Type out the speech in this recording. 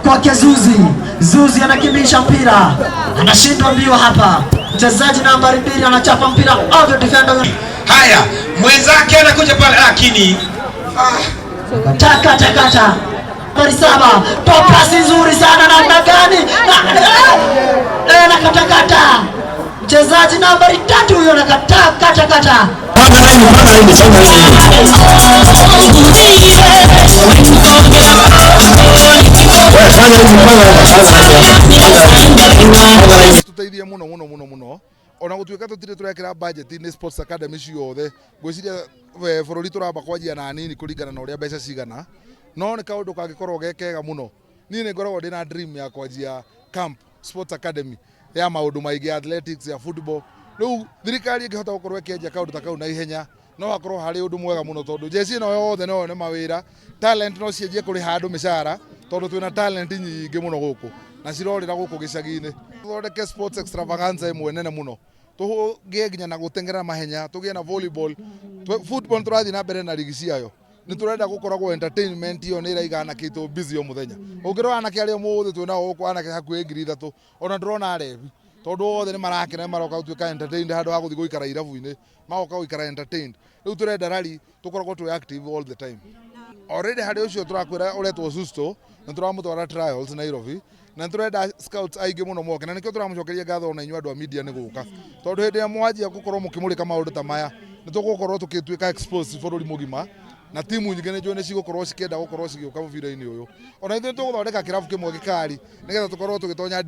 Kwake Zuzi. Zuzi anakimbisha mpira, anashindwa mbio hapa. Mchezaji nambari 2 anachapa mpira ovyo, defender. Haya, mwenzake anakuja pale lakini Kata kata. Nambari 7, top pass nzuri sana, namna gani? Anakatakata. Mchezaji nambari 3 huyo anakataa kata kata. Panga laini, panga laini, panga laini. Wewe fanya hivi, panga laini, panga laini, panga laini. Tuteithie muno muno muno muno, ona gutuika tutire turekera budget ni sports academy ciothe. Ngwiciria bururi turamba kwanjia na nini kuringana na uria mbeca cigana, no ni kaundu kangikorwo ge kega muno. Niĩ nĩ ngoragwo ndĩna dream ya kwanjia camp sports academy ya maũndũ maingĩ, athletics, ya football. Rĩu thirikari ĩngĩhota gũkorwo ĩkĩanjia kaũndũ ta kau na ihenya, no hakorwo harĩ ũndũ mwega mũno, tondũ jeci ĩno yothe no yone mawĩra. Talent no cianjie kũrĩha andũ mĩcara, tondũ twĩna talent nyingĩ mũno gũkũ na cirorĩra gũkũ gĩcagi-inĩ. Tũthondeke sports extravaganza ĩmwe nene mũno, tũgĩe nginya na gũteng'era mahenya, tũgĩe na volleyball, football tũrathiĩ na mbere na ligi ciayo. Nĩ tũrenda gũkoragwo entertainment ĩyo nĩ ĩraiga anake aitũ busy o mũthenya. Ũngĩrora anake arĩa ũmũthĩ twĩ nao gũkũ, anake hakuhĩ 3000, ona ndũrona arebi, tondũ othe nĩ marakena, nĩ maroka gũtuĩka entertained handũ ha gũthiĩ gũikara irabu-inĩ, magoka gũikara entertained. Rĩu tũrenda rally tũkoragwo twĩ active all the time. Already harĩ ũcio tũrakwĩra ũretwo Susto, nĩ tũramũtwara trials Nairobi, na nĩ tũrenda scouts aingĩ mũno moke, na nĩkĩo tũramũcokeria ngatho ona inyuĩ andũ a media nĩ gũka, tondũ hĩndĩ ĩrĩa mwanjia gũkorwo mũkĩmũrĩka maũndũ ta maya, nĩ tũgũkorwo tũgĩtuĩka exposed bũrũri mũgima, na timu nyingĩ nĩ njũĩ nĩ cigũkorwo cikĩenda gũkorwo cigĩũka mũbira-inĩ ũyũ. Ona ithuĩ nĩ tũgũthondeka kĩrabu kĩmwe gĩkari nĩgetha tũkorwo tũgĩtonya.